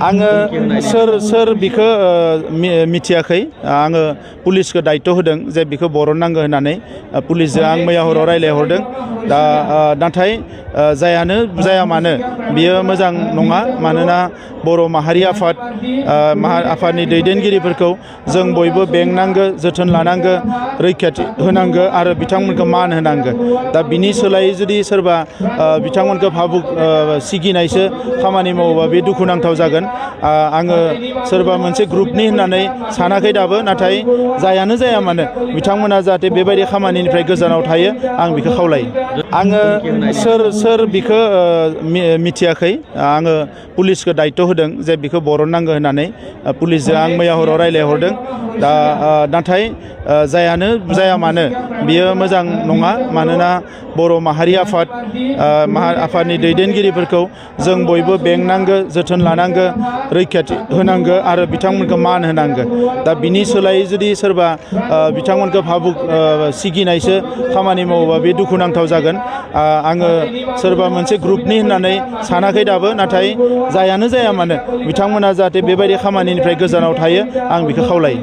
आङो सोर बिखौ मिथियाखै आङो पुलिसखौ दायित्व होदों जे बिखौ बरननांगौ होननानै पुलिसजों आं मैया हराव रायलायहरदों दा नाथाय जायानो जाया मानो बियो मोजां नङा मानोना बर' माहारि आफादनि दैदेनगिरिफोरखौ जों बयबो बेंनांगौ जोथोन लानांगौ रैखाथि होनांगौ आरो बिथांमोनखौ मान होनांगौ दा बिनि सोलायै जुदि सोरबा बिथांमोनखौ भाबुक सिगिनायसो खामानि मावोबा बे दुखुनांथाव जागोन आङो सोरबा मोनसे ग्रुपनि होननानै सानाखै दाबो नाथाय जायानो जाया मानो बिथांमोना जाहाथे बेबायदि खामानिनिफ्राय गोजानाव थायो आं बेखौ खावलायो आङो सोर बिखौ मिथियाखै आङो पुलिसखौ दायित्व होदों जे बिखौ बरननांगौ होननानै पुलिसजों आं मैया हराव रायलायहरदों दा नाथाय जायानो जाया मानो बियो मोजां नङा मानोना बर' माहारि आफादनि दैदेनगिरिफोरखौ जों बयबो बेंनांगौ जोथोन लानांगौ रैखाथि होनांगौ आरो बिथांमोनखौ मान होनांगौ दा बिनि सोलायै जुदि सोरबा बिथांमोनखौ भाबुक सिगिनायसो खामानि मावोबा बे दुखुनांथाव जागोन आङो सोरबा मोनसे ग्रुपनि होननानै सानाखै दाबो नाथाय जायानो जाया मानो बिथांमोना जाहाथे बेबायदि खामानिनिफ्राय गोजानाव थायो आं बेखौ खावलायो।